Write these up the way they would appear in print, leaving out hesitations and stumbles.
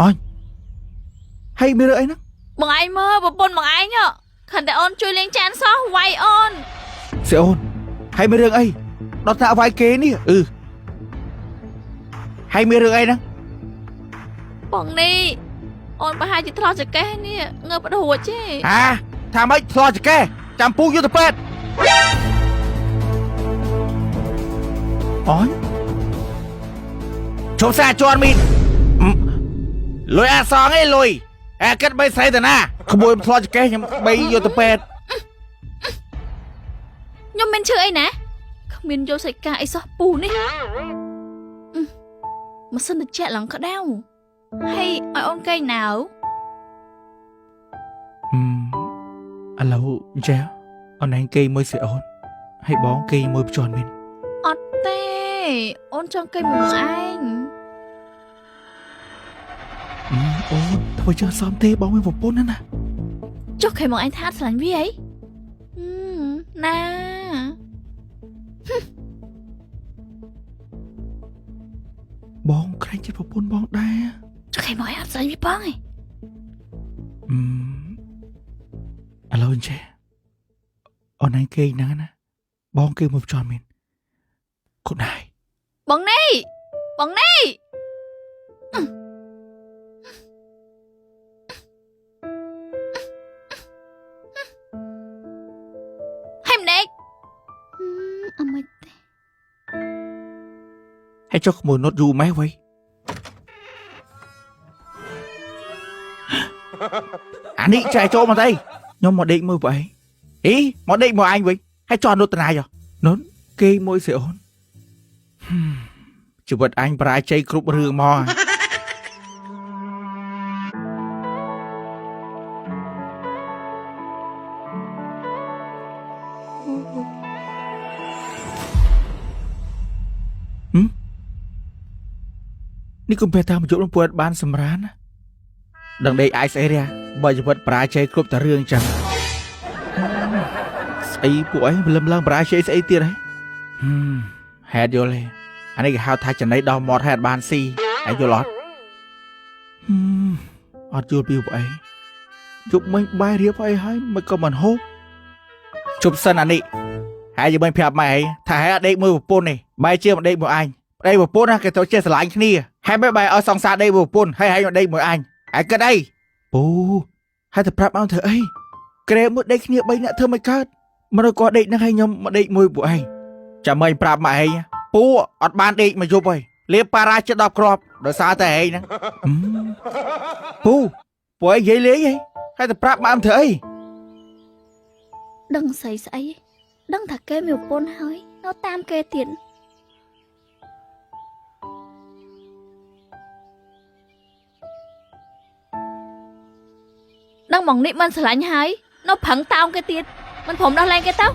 អញហើយមានរឿងអីហ្នឹង បងឯងមើលប្រពន្ធបងឯងហ៎ខិនតែអូនជួយលាងចានសោះវាយអូន សេអូនហើយមានរឿងអីដល់ថាវាយគេនេះអឺហើយមានរឿងអីហ្នឹង បងនេះអូនប្រហែលជាធ្លោះចកេះនេះងើបដួចទេ ហាថាម៉េចធ្លោះចកេះចាំពូយុទ្ធពេទ្យអញជុំសាជន់មីនលុយអាសងឯងលុយអាគិតបីស្រីតាណាក្មួយធ្លោះចកេះខ្ញុំបីយុទ្ធពេទ្យ ខ្ញុំមិនឈឺអីណាគ្មានយកសាច់កាអីសោះពូនេះអឺម៉ាស៊ីនត្រជាក់ឡើងក្តៅហើយឲ្យអូនកេងណៅ ឥឡូវចេះអូនឯងគេមួយសេអូនហើយបងគេមួយភ្ជាន់មីន អត់ទេអូនចង់កេងមួយបងឯង អូនធ្វើចឹងសមទេបងមានប្រពន្ធណាណា ចុះខែមកឯងថាស្រឡាញ់វាអីហឹមណា បងក្រែងចិត្តប្រពន្ធបងដែរ ចុះខែមកឯងអត់ស្រឡាញ់វាផងឯង អឺឥឡូវចេះអូនឯងគេហ្នឹងណាបងគេមួយភ្ជាន់មីនគុណហើយ បងនេះបងនេះហើយម្ដេចហឹមអមិនទេ ហើយចុះក្មួយនុតយូរម៉េះវ៉ៃអានេះចែកចូលមកទៅខ្ញុំមកដេកមើលពួកឯងអីមកដេកមកអញវិញហើយចោះនុតតណាយនុនគេមួយសេអូនជីវិតអញបរាជ័យគ្រប់រឿងមក នេះគុំពេលតាមជប់នឹងពួតបានសម្រានណាដឹងដេកអាយស្អីទេបើជីវិតបរាជ័យគ្រប់តែរឿងចឹងស្អីពួកឯងព្រលឹមឡើងបរាជ័យស្អីទៀតហ៎ហេតុយល់ទេអានេះគេហៅថាចំណៃដោះមាត់ហេតុបានស៊ីឯងយល់អត់អត់យល់ពីពួកឯងជប់មិញបាយរៀបអីហើយមិនក៏មិនហូបជប់សិនអានេះហើយយមិញប្រាប់ម៉ែឯងថាហេតុដេកមួយប្រពន្ធនេះបែរជាមកដេកមួយអញប្តីប្រពន្ធណាគេត្រូវចេះស្រឡាញ់គ្នាហើយមិនបែរឲ្យសង្សារដេកមួយប្រពន្ធហើយហើយមកដេកមួយអញហើយគិតអីពូហើយទៅប្រាប់អោធ្វើអីក្រែមួយដេកគ្នា3នាក់ធ្វើមិនកើតមកដល់គាត់ដេកហ្នឹងហើយខ្ញុំមកដេកមួយពួកឯងចាំមិញប្រាប់ម៉ែឯងពូអត់បានដេកមកយប់ហើយលៀបប៉ារ៉ាជិត10គ្រាប់ដោយសារតែឯងហ្នឹងពូពូឯងនិយាយលេងហីហើយទៅប្រាប់ម៉ែធ្វើអី ដឹងស្អីស្អីដឹងថាគេមានប្រពន្ធហើយនៅតាមគេទៀតដឹងបងនេះមិនស្រឡាញ់ហើយនៅប្រឹងតោងគេទៀតមិនព្រមដោះលែងគេទៅ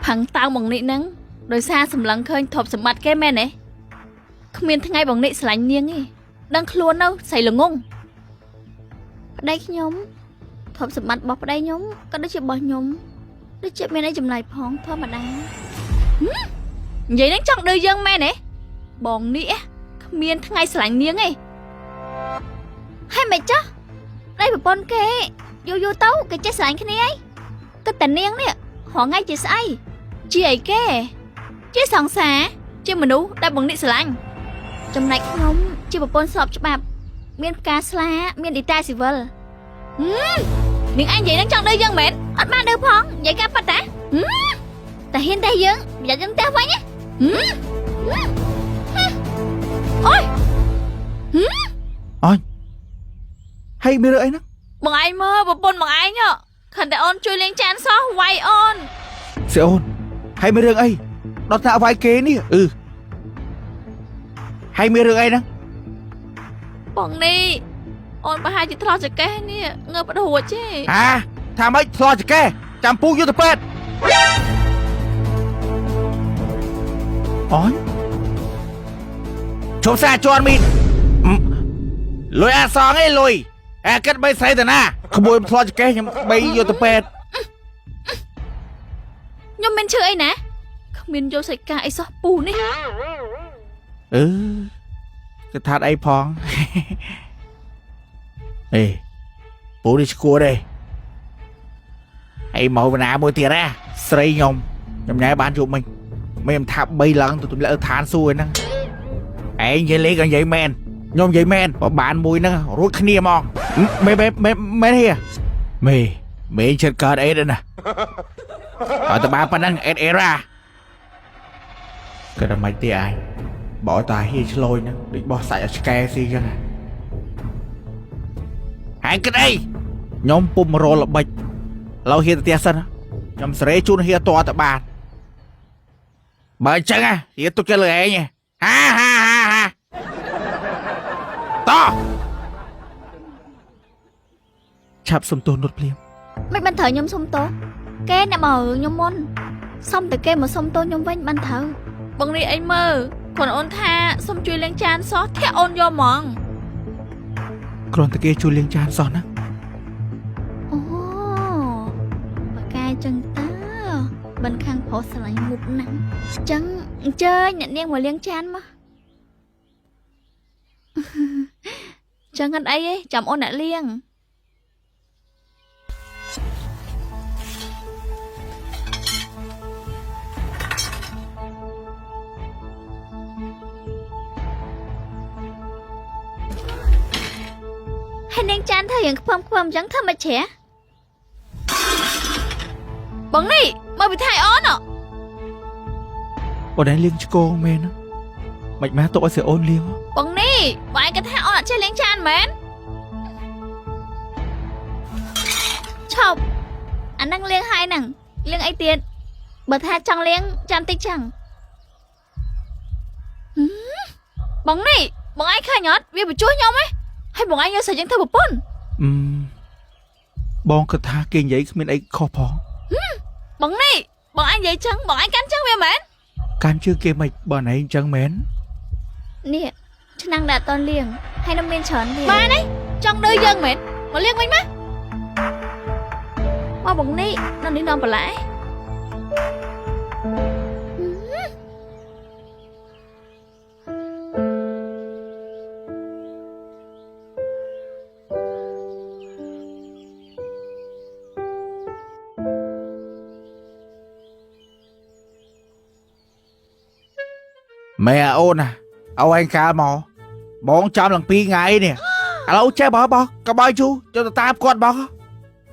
ប្រឹងតោងបងនេះហ្នឹងដោយសារសម្លឹងឃើញទ្រព្យសម្បត្តិគេមែនទេគ្មានថ្ងៃបងនេះស្រឡាញ់នាងទេដឹងខ្លួននៅស្រីល្ងងប្តីខ្ញុំទ្រព្យសម្បត្តិរបស់ប្តីខ្ញុំក៏ដូចជារបស់ខ្ញុំដូចជាមានអីចម្លែកផងធម្មតានិយាយហ្នឹងចង់ឌឺយើងមែនទេបងនេះគ្មានថ្ងៃស្រឡាញ់នាងទេហើយមិនចោះប្តីប្រពន្ធគេយូរយូរទៅគេចេះស្រឡាញ់គ្នាអីគិតតែនាងនេះរងថ្ងៃជាស្អីជាអីគេជាសង្សារជាមនុស្សដែលបងនេះស្រឡាញ់ចំណែកខ្ញុំជាប្រពន្ធស្របច្បាប់មានផ្កាស្លាមានឌីតាស៊ីវិលនាងឯងនិយាយនឹងចង់ឌឺយើងមែនអត់បានឌឺផងនិយាយការប៉ាត់តាតែហ៊ានតែយើងប្រយ័ត្នយើងផ្ទះវិញណាអូយ អញហើយមានរឿងអីហ្នឹង បងឯងមើលប្រពន្ធបងឯងខិនតែអូនជួយលាងចានសោះវាយអូន សេអូនហើយមានរឿងអីដល់ថាវាយគេនេះអឺហើយមានរឿងអីហ្នឹង បងនេះអូនប្រហែលជាធ្លោះចកេះនេះងើបដួចទេ ហាថាម៉េចធ្លោះចកេះចាំពូយុទ្ធពេទ្យអញជុំសាជន់មីនលុយអាសងឯងលុយអាគិតបីស្រីតាណាក្មួយធ្លោះចកេះខ្ញុំបីយុទ្ធពេទ្យ ខ្ញុំមិនឈឺអីណាគ្ គ្មានយល់សាច់ការអីសោះពូនេះ អឺគេថាអីផង អេពូនេះឈួតទេហើយមកបណ្ណាមួយទៀតណាស្រីខ្ញុំខ្ញុំញ៉ែបានជួបមិញមិនថា3ឡើងទៅទម្លាក់ឋានសួគ៌ហ្នឹងឯងនិយាយលេងក៏និយាយមែនខ្ញុំនិយាយមែនបើបានមួយហ្នឹងរួចគ្នាហ្មងមេមេមេមែនហៀមេមេចិត្តកើតអេដណាអត់តបានប៉ុណ្ណឹងអេដអេរ៉ាក៏មិនទេឯងបើឲ្យតាហៀឆ្លូញហ្នឹងដូចបោះសាច់ឲ្យឆ្កែស៊ីចឹងណា ហែងគិតអីខ្ញុំពុំរល្បិចឡូវហៀទៅផ្ទះសិនខ្ញុំសេរីជូនហៀតតបានបើអញ្ចឹងហៀទុកចិត្តលើឯងហាហាហាហាតោះឆាប់សុំទោសនុតភ្លាម មិនបានត្រូវខ្ញុំសុំទោសគេអ្នកមករឿងខ្ញុំមុនសុំតែគេមកសុំទោសខ្ញុំវិញបានត្រូវបងនេះអីមើលគាត់អូនថាសុំជួយលាងចានសោះធាក់អូនយកហ្មង គ្រាន់តែគេជួយលាងចានសោះណា អូបកែចឹងតើមិនខាងប្រុសស្រឡាញ់មុខណាស់ចឹងអញ្ជើញអ្នកនាងមកលាងចានមក ចឹងអត់អីទេចាំអូនអ្នកលាងហើយនាងចានធ្វើយ៉ាងខ្ពំខ្ពំចឹងធ្វើមិនជ្រះបងនេះមកពីថៃអូនអ អូនឯងលាងឆ្កងមែនណាមិនម៉ែទុកឲ្យស្រីអូនលាង បងនេះបងឯងគិតថាអូនអត់ចេះលាងចានមែនឈប់អាហ្នឹងលាងហើយហ្នឹងលាងអីទៀតបើថាចង់លាងចាំតិចចឹងហឹមបងនេះបងឯងឃើញអត់វាបញ្ជួសខ្ញុំហ៎ហើយបងឯងយកស្រីយើងធ្វើប្រពន្ធ អឺបងគិតថាគេនិយាយគ្មានអីខុសផង បងនេះបងឯងនិយាយចឹងបងឯងកាន់ចឹងវាមែន កាន់ជឿគេមិនបើណៃអញ្ចឹងមែន នេះឆ្នាំងដាក់តនលាងហើយនៅមានច្រើនលាងបានទេចង់ឌឺយើងមែនមកលាងវិញមកមកបងនេះនៅនេះនាំបន្លែ ម៉ែអូនណាឲ្យឯងកាលមកបងចាំឡើង2ថ្ងៃនេះឥឡូវចេះបងបងកុំឲ្យយូរចូលទៅតាមគាត់បង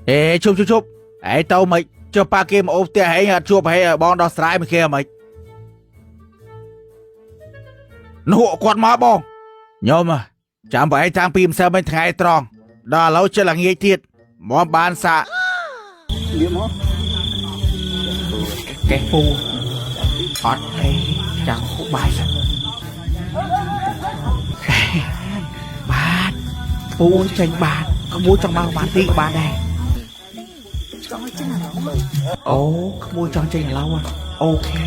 អេជប់ជប់ជប់ឯងទៅមិនចុះប៉ាគេមកអូសផ្ទះឯងអត់ជួបឯងឲ្យបងដោះស្រាយមួយគេមិននោះគាត់មកបងខ្ញុំចាំបើឯងតាំងពីម្សិលមិញថ្ងៃត្រង់ដល់ឥឡូវចិត្តល្ងាចទៀតមកបានសាក លាមក កេះពូអត់អីចាំហូបបាយសិនបាទពូចេញបាទក្មួយចង់មកបានទីក៏បានដែរ ចង់ចេញឥឡូវ អូក្មួយចង់ចេញឥឡូវអូខេ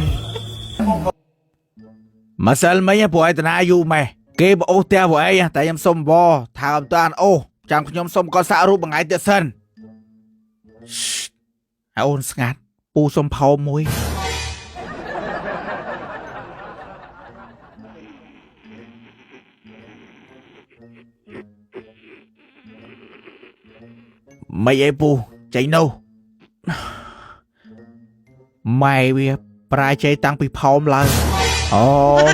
ម្សិលមិញពួកឯងតាណាយូរម៉េះគេបអូសផ្ទះពួកឯងតែខ្ញុំសុំវថាអត់តានអូសចាំខ្ញុំសុំគាត់សាក់រូបមួយថ្ងៃទៀតសិនហើយអូនស្ងាត់ពូសុំផោមមួយ មិនអីពូចេញនោះម៉ែវាប្រាជ័យតាំងពីផោមឡើងអូ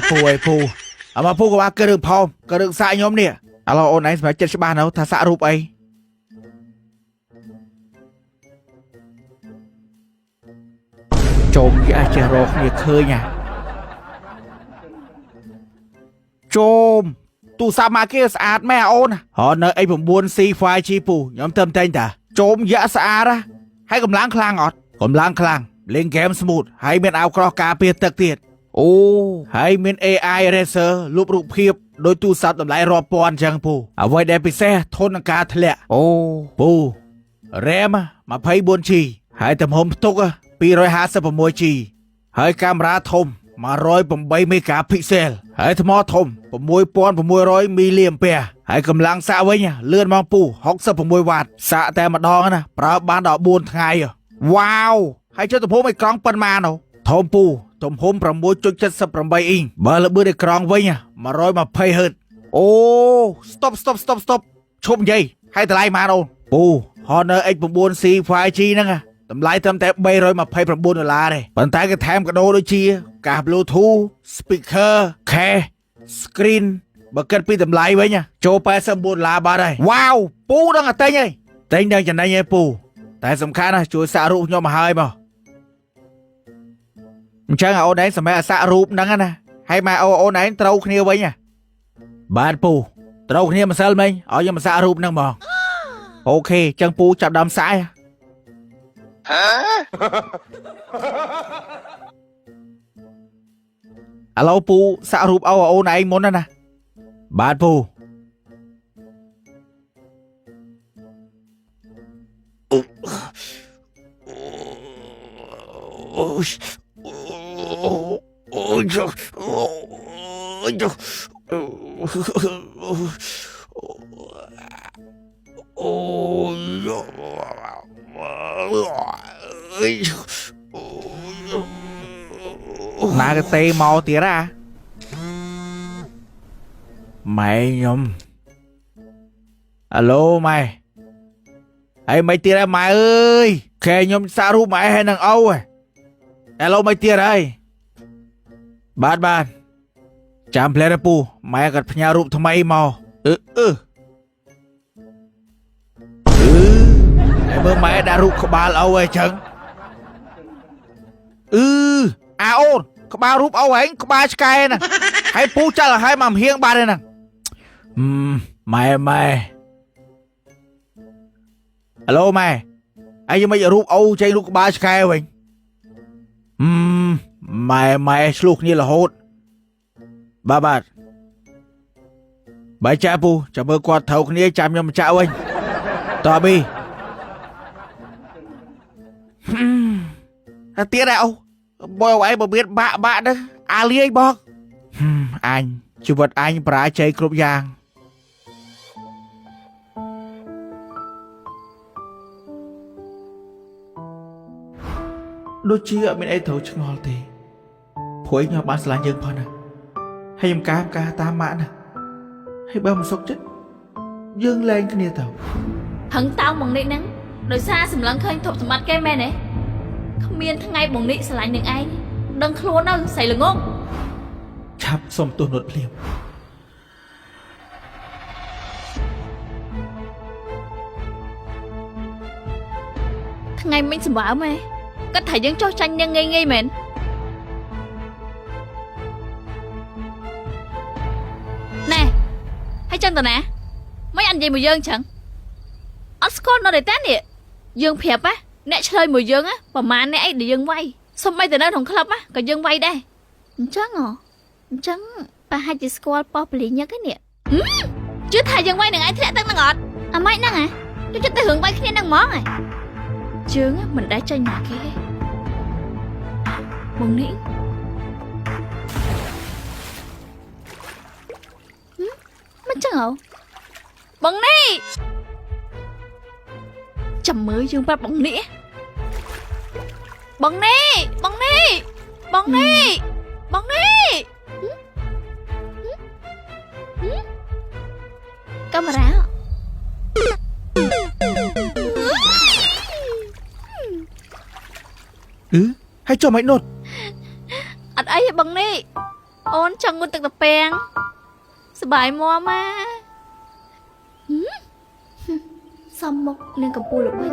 ពូអីពូអើមកពូក៏បានគិតរឿងផោមក៏រឿងសាក់ខ្ញុំនេះឥឡូវអូនឯងសម្រាប់ចិត្តច្បាស់នៅថាសាក់រូបអីចូលវាអាចចេះរកគ្នាឃើញហ่ะចូលទូរស័ព្ទមកគេស្អាតមែនអូនហ៎នៅ X9C 5G ពូខ្ញុំទៅតែងតាចូលយៈស្អាតហ៎ហើយកម្លាំងខ្លាំងអត់កម្លាំងខ្លាំងលេងហ្គេម smooth ហើយមានអាវក្រោះការពារទឹកទៀតអូហើយមាន AI Eraser លុបរូបភាពដោយទូរស័ព្ទតម្លៃរាប់ពាន់អញ្ចឹងពូអ្វីដែលពិសេសធន់នឹងការធ្លាក់អូពូ RAM 24G ហើយទំហំផ្ទុក 256G ហើយកាមេរ៉ាធំ108 megapixel ហើយថ្មធំ6600មីលីអាំពែហើយកម្លាំងសាកវិញលឿនមកពូ66វ៉ាត់សាកតែម្ដងណាប្រើបានដល់4ថ្ងៃវ៉ាវហើយចុះទំហំអេក្រង់ប៉ុន្មាននោះ ធំពូទំហំ6.78អ៊ីងបើល្បឿនអេក្រង់វិញ120ហឺតអូ stop stop stop stop ឈប់និយាយហើយតម្លៃប៉ុន្មានអូនពូ Honor X9C 5G ហ្នឹងហ่ะតម្លៃត្រឹមតែ329ដុល្លារទេប៉ុន្តែគេថែមកដោដូចជាកាស Bluetooth speaker case screen បើគិតពីតម្លៃវិញហ่ะចូល89ដុល្លារបាត់ហើយវ៉ាវពូដឹងតែទិញហើយទិញដឹងចំណេញហើយពូតែសំខាន់ណាស់ជួយសាក់រូបខ្ញុំមកហើយមកអញ្ចឹងអូនឯងសម្រាប់អាសាក់រូបហ្នឹងណាហើយម៉ែអូអូនឯងត្រូវគ្នាវិញហ่ะបាទពូត្រូវគ្នាម្សិលមិញឲ្យខ្ញុំមកសាក់រូបហ្នឹងហ្មង OK អញ្ចឹងពូចាប់ដើមសាក់ Huh? ឥឡូវពូសាក់រូបអូអូនឯងមុនណាណាបាទពូអូយអូយអូយអូយណាកទេមកទៀតអាម៉ែខ្ញុំអាឡូម៉ែហើយមិនទៀតហើយម៉ែអើយខែខ្ញុំសាក់រូបម៉ែហើយនឹងអូហ៎អាឡូមិនទៀតហើយបាទបាទចាំផ្លែរពូម៉ែគាត់ផ្ញើរូបថ្មីមកអឺអឺអឺហើយមើលម៉ែដាក់រូបក្បាលអូហ៎ចឹងអឺអាអូនក្បាលរូបអូហែងក្បាលឆ្កែណាហើយពូចាល់ឲ្យមកមហៀងបាត់ហើយហ្នឹងអឺម៉ែម៉ែអាឡូម៉ែហើយយកមករូបអូចេញរូបក្បាលឆ្កែវិញអឺម៉ែម៉ែឆ្លោះគ្នារហូតបាទបាទបាយចាពូចាំមើលគាត់ត្រូវគ្នាចាំខ្ញុំមកចាក់វិញតប៊ីហឹមតែទៀតដែរអូបើឲ្យឯងបើមានបាក់បាក់ទៅអាលាយបងហឹមអញជីវិតអញបរាជ័យគ្រប់យ៉ាងដូចជាអត់មានអីត្រូវឆ្ងល់ទេព្រោះឯងខ្ញុំបានស្រឡាញ់យើងផងណាហើយខ្ញុំការការតាមម៉ាក់ណាហើយបើមិនសុខចិត្តយើងលែងគ្នាទៅ ហឹងតោងបងនេះហ្នឹងដោយសារសម្លឹងឃើញទ្រព្យសម្បត្តិគេមែនទេគ្មានថ្ងៃបងនេះស្រឡាញ់នឹងឯងដឹងខ្លួននៅស្រីល្ងង ឆាប់សុំទោសនុតភ្លាម ថ្ងៃមិញសម្បើមហ៎គាត់ថាយើងចោះចាញ់នាងងាយងាយមែនណែហើយចឹងតើណាមិនអញនិយាយមួយយើងចឹងអត់ស្គាល់នៅទេតានេះយើងប្រាប់ណាអ្នកឆ្លើយមួយយើងណាប្រហែលអ្នកអីដែលយើងវាយសំបីតែនៅក្នុងក្លឹបណាក៏យើងវាយដែរអញ្ចឹងហ៎អញ្ចឹងប្រហែលជាស្គាល់ប៉ុស្តិ៍ពលីញឹកឯនេះហឹមជឿថាយើងវាយនឹងឯងធ្លាក់ទឹកនឹងអត់អាម៉េចហ្នឹងហ៎ចូលចិត្តតែរឿងវាយគ្នាហ្នឹងហ្មងហ៎ ជើងមិនដែលចាញ់ណាគេទេបងនេះហឹមមិនចឹងហ៎បងនេះចាំមើលយើងប្រាប់បងនេះបងនេះបងនេះបងនេះបងនេះហឹមហឹមហឹមកាមេរ៉ា អឺហើយចុះមិននុត អត់អីទេបងនេះអូនចង់ងូតទឹកតាពាំងសប្បាយមាំណាហឹមសំមុកនឹងកំពូលល្បិច